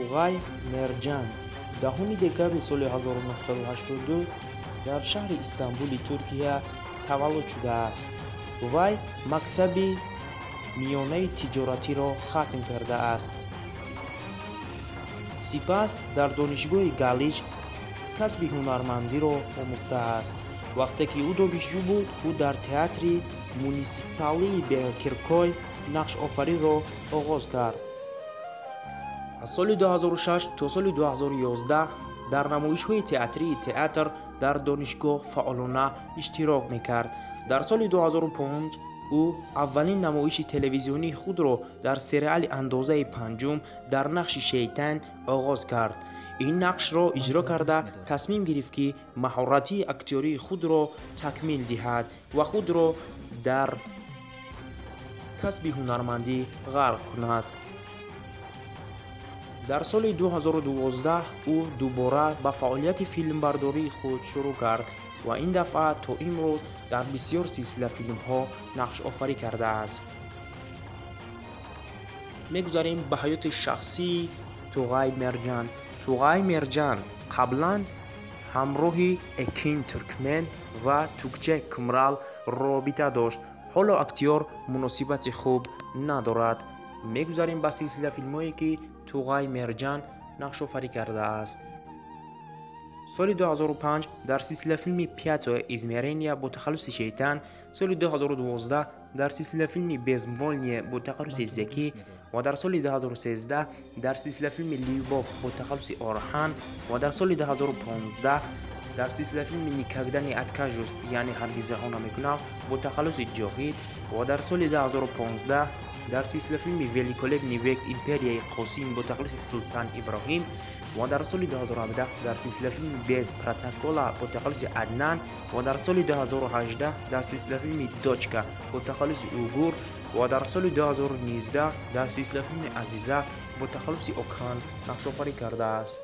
Туғай Мерҷан 10 декабри соли 1982 дар шаҳри Истанбули Туркия таваллуд шудааст. Вай мактаби миёнаи тиҷоратиро хатм кардааст. Сипас дар донишгоҳи Галич касби ҳунармандиро омӯхтааст. Вақте ки ӯ донишҷӯ буд, ӯ дар театри муниципалии Бакиркой нақшофариро оғоз кард. Аз соли 2006 то соли 2011 дар намоишҳои театрии театр дар донишгоҳ фаъолона иштирок мекард. Дар соли 2005 ӯ аввалин намоиши телевизионии худро дар сериали «Андозаи панҷум» дар нақши Шейтан оғоз кард. Ин нақшро иҷро карда, тасмим гирифт, ки маҳорати актёрии худро такмил диҳад ва худро дар касби ҳунармандӣ ғарқ кунад. Дар соли 2012 ӯ дубора ба фаъолияти филмбардории худ шурӯъ кард ва ин дафъа то имрӯз дар бисёр силсилафилмҳо нақшофарӣ кардааст. Мегузарем ба ҳаёти шахсии Туғай Мерҷан. Туғай Мерҷан қаблан ҳамроҳи Экин Туркмен ва Тукче Кумрал робита дошт. Ҳоло актёр муносибати хуб надорад. Мегузарем ба силсилафилмҳое, ки Туғай Мерҷан нақшофарӣ кардааст. Соли 2005 дар силсилафилми «Пятое измерение» бо тахаллуси Шейтан, соли 2012 дар силсилафилми «Безмолвие» бо тахаллуси Ман туро Зекӣ дӯст медорам. Ва дар соли 2013 дар силсилафилми «Любовь» бо тахаллуси Орхан ва дар соли 2015 дар силсилафилми «Никогда не откажусь», яъне «Ҳаргиз раҳо намекунам» бо тахаллуси Ҷоҳид ва дар соли 2015 дар силсилафилми «Великолепный век. Империяи Қосим» бо тахаллуси Султан Иброҳим ва дар соли 2017 дар силсилафилми «Без протокола» бо тахаллуси Аднан ва дар соли 2018 дар силсилафилми «Дочка» бо тахаллуси Угур ва дар соли 2019 дар силсилафилми «Азиза» бо тахаллуси Окан нақшофарӣ кардааст.